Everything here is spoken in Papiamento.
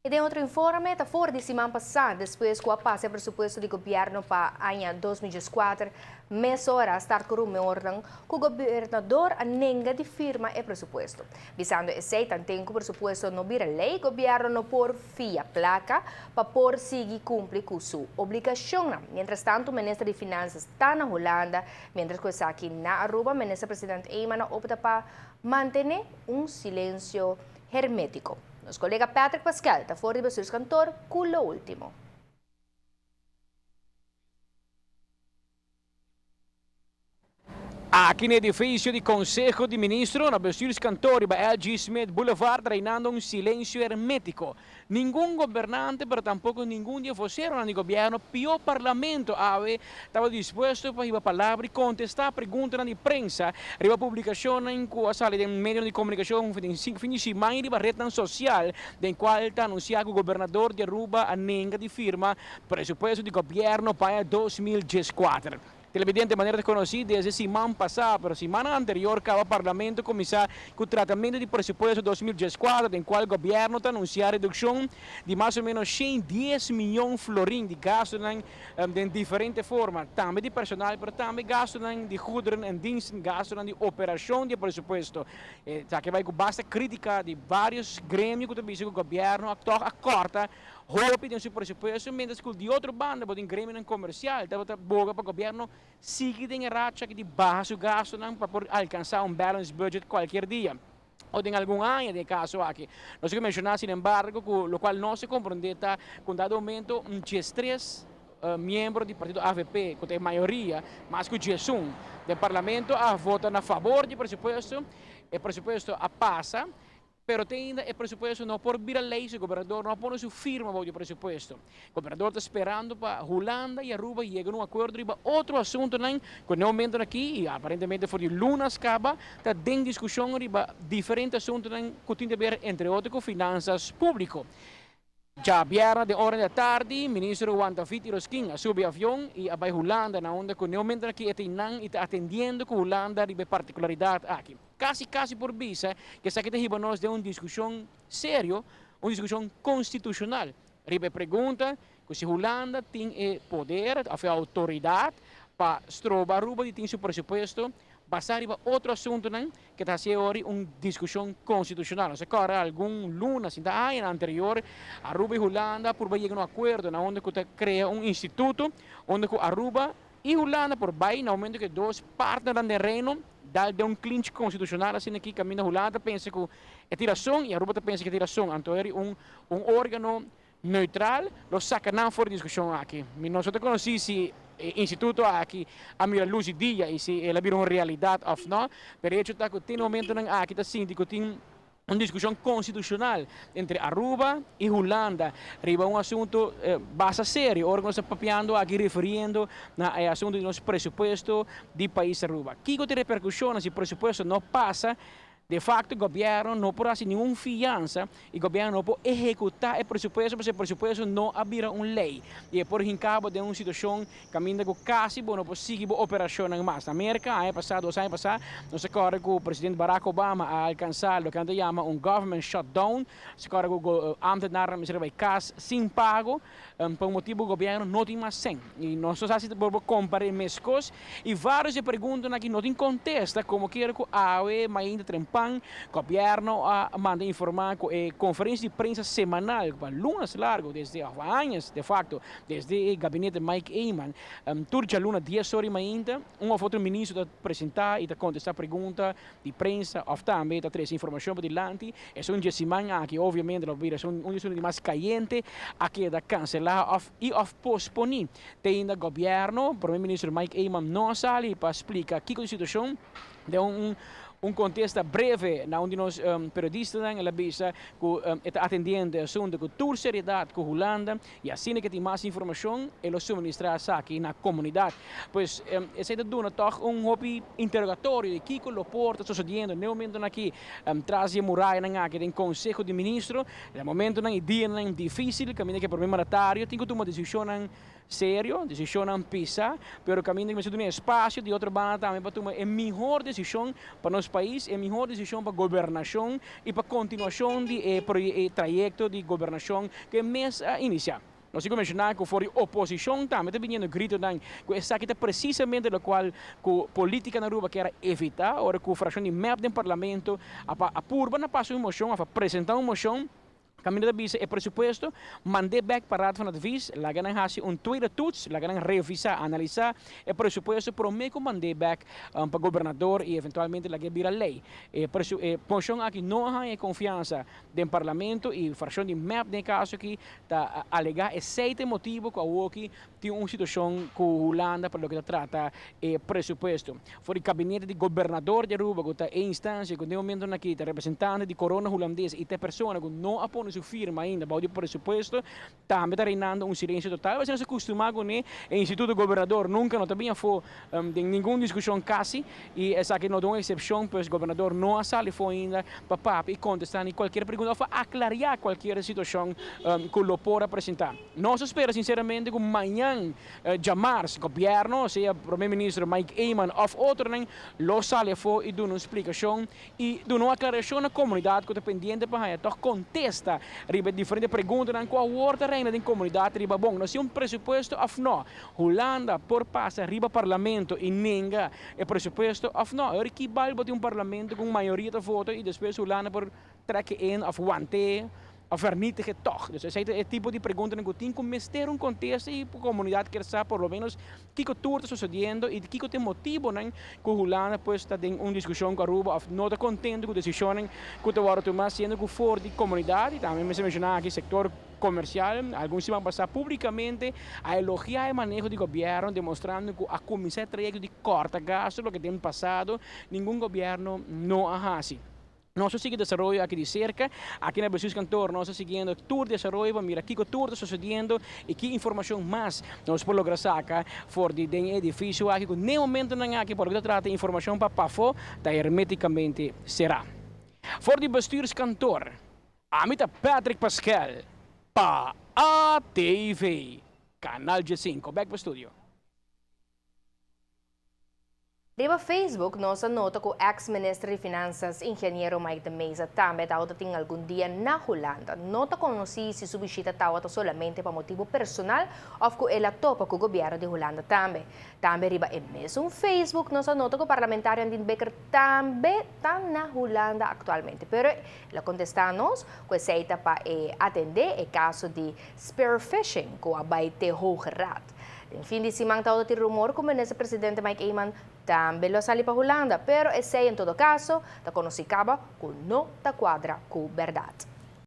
I den otro informe, ta for di siman pasá, despues ku a pasa e presupuesto di gobièrnu pa aña 2014, mesora a start ku rumornan ku gobernador a nenga di firma e presupuesto. Bisando esei, tanten ku presupuesto no bira lei, gobièrnu no por fia plaka pa por sigui kumpli ku su obligashonnan. Mientrastantu, minister di Finansas ta na Hulanda, mientras ku esaki na Aruba, minister president Eman a opta pa mantené un silensio hermétiko. Nos kolega Patrick Pascal ta for di bestuurskantoor ku lo último. Aki na edifisio di Konseho di Ministro na bestuurskantoor riba LG. Smith Boulevard reinando un silensio hermétiko. Ningun gobernante pero tampoko ningun di e voseronan di gobièrnu pió parlamento awe tabata dispuesto pa hiba palabra i kontestá preguntanan di prensa riba publikashonnan ku a sali den medionan di komunikashon den fin di siman i riba retnan sosial den kual ta anunsiá ku gobernador di Aruba a nenga di firma presupuesto di gobièrnu pa aña 2014. Televidente, manera ta konosí desde siman pasá, pero simannan anterior kaba Parlamento kuminsá ku tratamentu di presupuesto 2014 den kual gobièrnu ta anunsiá redukshon di mas o ménos 110 miyon florin di gastunan den diferente forma, tambe di personal pero tambe gastunan di goederen en diensten, gastunan di operashon di e presupuesto. Esaki a bai ku basta krítika di vários gremio ku ta bisa ku gobièrnu a tòg a kòrta Hopi den su presupuesto, mientras cu di otro banda bo tin gremionan comercial tabata boga pa gobierno sigui den e racha aki di baha su gastonan pa por alcansa un balanced budget cualkier dia o den algun aña den e caso aki. Nos ke menciona sinembargo cu locual nos a comprende ta cu un dado momento un 13 miembro di partido avp cu ta e mayoria mas cu 11 den parlamento a vota na favor di e presupuesto, e presupuesto a pasa. Pero te ainda e presupuesto no por bira ley si gobernador no a pone su firma bou di e presupuesto. Gobernador ta sperando pa Hulanda y Aruba yega na un acuerdo riba otro asuntonan cu n'e momentonan aki y aparentemente for di lunas caba ta den discusion riba diferente asuntonan cu tin te ber entre otro cu finanzas publico. Djabièrnè den ora di atardi, Minister Juan David Iroskin a subi avion i a bai Hulanda na unda ku n'e momentonan aki e ta einan i ta atendiendo ku Hulanda riba e partikularidat aki. Kasi kasi por bisa ku esaki ta hiba nos den un diskushon serio, un diskushon konstitushonal riba e pregunta ku si Hulanda tin e poder òf e outoridat pa stroba Aruba di tin su presupuesto Basá riba otro asuntunan ke ta hasi e ori un diskushon konstitushonal. Nos a kòrda algun luna, sinta añanan anterior, Aruba i Hulanda a purba yega na un akuerdo na unda ku ta krea un instituto unda ku Aruba i Hulanda por bai na momento ku e dos partnernan den Reino dal den un klinch konstitushonal asina aki kaminda Hulanda ta pensa ku e tin rason i Aruba ta pensa ku e tin rason. Anto eri un un organo neutral lo saca nan for di discusion aki. Mi no so ta conoci si e instituto aki a mira luz di dia y si el a bira un realidad of no, pero e hecho ta cu tin momentonan aki ta sinti cu tin un discusion constitucional entre Aruba y Hulanda riba un asunto basta serio ora cu nos ta papiando aki refiriendo na e asunto di nos presupuesto di pais Aruba. Kico ta e repercusionnan si presupuesto no pasa? De facto gobierno no por haci ningun fianza y gobierno no por ehecuta e presupuesto pasobra e presupuesto no a bira un ley y e por hinca bo den un situacion caminda cu casi bo no por sigui bo operacionnan mas. Na Merca aña pasa, dos aña pasa, nos a corda cu presidente Barack Obama a alcansa loke nan ta yama un government shutdown, nos a corda cu ambtenarnan mester a bay cas sin pago. Pa un motibu gobierno no tin mas sen y nos no sa si ta por compara e mescos y varios e preguntanan aki no tin contesta como kier cu awe mainta trempan gobierno a manda informa cu e conferencia di prensa semanal cu pa lunas largo desde of añas de facto desde e gabinete Mike Eman tur djaluna dies ora y mainta un of otro ministro ta presenta y ta contesta pregunta di prensa of tambe ta trece informacion pa dilanti. Esun dje siman aki obviamente lo bira esun un di mas cayente a keda cancela of y of posponi. Te ainda gobierno, Prome Minister Mike Eman no a sali pa splica kico di situacion. Den un un contesta breve na un di nos periodistanan el a bisa cu e ta atendiendo e asunto cu tur seriedad cu Hulanda y asina ke tin mas informacion e lo suministra esaki na comunidad. Pues esey ta duna tog un hopi interrogatorio di kico lo por ta sucediendo n'e momentonan aki tras di e murayanan aki den Conseho di Ministro. Den momentonan y dianan dificil caminda ke Prome Mandatario tin cu tuma decisionnan. Serio, decisionnan pisa, pero caminda cu mester duna espacio di otro banda tambe pa tuma e mihor decision pa nos pais, e mihor decision pa gobernacion y pa continuacion di e e trayecto di gobernacion cu e mes a inicia. Nos tin cu menciona cu for di oposicion tambe ta biniendo gritonan cu esaki ta precisamente locual cu politica na Aruba kier a evita ora cu fraccion di mep den parlamento a a purba na pasa un mocion of a presenta un mocion. Kaminda ta bisa e presupuesto, mand'é bèk pa Raad van Advies, laga nan hasi un tweede toets, laga nan revisá, analisá e presupuesto promé ku mand'é bèk pa gobernador i eventualmente lag'é bira lei. E presu e moshon aki no a haña e konfiansa den parlamento i frakshon di mep den e kaso aki ta alegá esei ta e motibu ku awoki Tin un situacion cu Hulanda pa loke ta trata e presupuesto. For di kabinete di gobernador di Aruba cu ta e instancia cu den momentonan aki ta representante di corona Hulandes y ta e persona cu no a pone su firma ainda bao di presupuesto, tambe ta reinando un silencio total. Pasobra nos a custuma cune, e instituto gobernador nunca no ta bin afo den ningun discusion casi y esaki no ta un excepcion, pues gobernador no a sali afo ainda pa papia y contesta ni cualkier pregunta of pa aclaria cualkier situacion cu lo por a presenta. Nos a spera sinceramente cu mañan djamars gobierno, sea Prome Minister Mike Eman of otronan, lo sali afo y duna un splicacion y duna un aclaracion na comunidad cu ta pendiente pa haya toch contesta riba e diferente preguntanan cu awor ta reina den comunidad riba bon nos tin un presupuesto of no. Hulanda por pasa riba parlamento y nenga e presupuesto of no. Ahora ki bal bo tin un parlamento cu un mayoria ta vota y despues Hulanda por trek in of want'e of vernietige toch? Dus esei ta e tipo di preguntanan ku tin ku mester un kontesta i komunidat kier sa por lo menos kiko tur ta sosodiendo i kiko ta e motibonan ku Hulanda pues ta den un diskushon ku Aruba of no ta kontento ku desishonnan ku ta wòrdu tumá siendo ku for di komunidat i tambe mester menshoná aki sektor komersial algun siman pasá públikamente a elogiá e maneho di gobièrnu demostrando ku a kuminsá e trayekto di kòrta gastu loke den pasado ningun gobièrnu no a hasi. Nos ta sigui desaroyo aki di serka. Aki na Bestuurskantoor nos ta siguiendo tur desaroyo pa mira kiko tur ta sosodiendo i ki informashon mas nos por logra saka for di den e edifisio aki ku n'e momentonan aki por loke ta trata informashon pa pafó ta hermetikamente será. For di Bestuurskantoor, ami ta Patrick Paskel pa ATV, Kanal 15. Bek pa studio. Riba Facebook nos a nota cu ex minister di Finanzas Ingeniero Mike de Meza tambe tawata tin algun dia na Hulanda. No ta conoci si su bishita tawata solamente pa motibo personal of cu el a topa cu gobierno di Hulanda tambe. Tambe riba e mesun Facebook nos a nota cu parlamentario Andin Bikker tambe ta na Hulanda actualmente. Pero el a contesta nos cu esey ta pa e atende e caso di spearfishing cu a bay te Hoge Raad. Den fin di siman ta otro tin rumor ku Minister Presidente Mike Eman tambe lo a sali pa Hulanda, pero esei en todo kaso ta konosí kaba ku no ta kuadra ku bèrdat.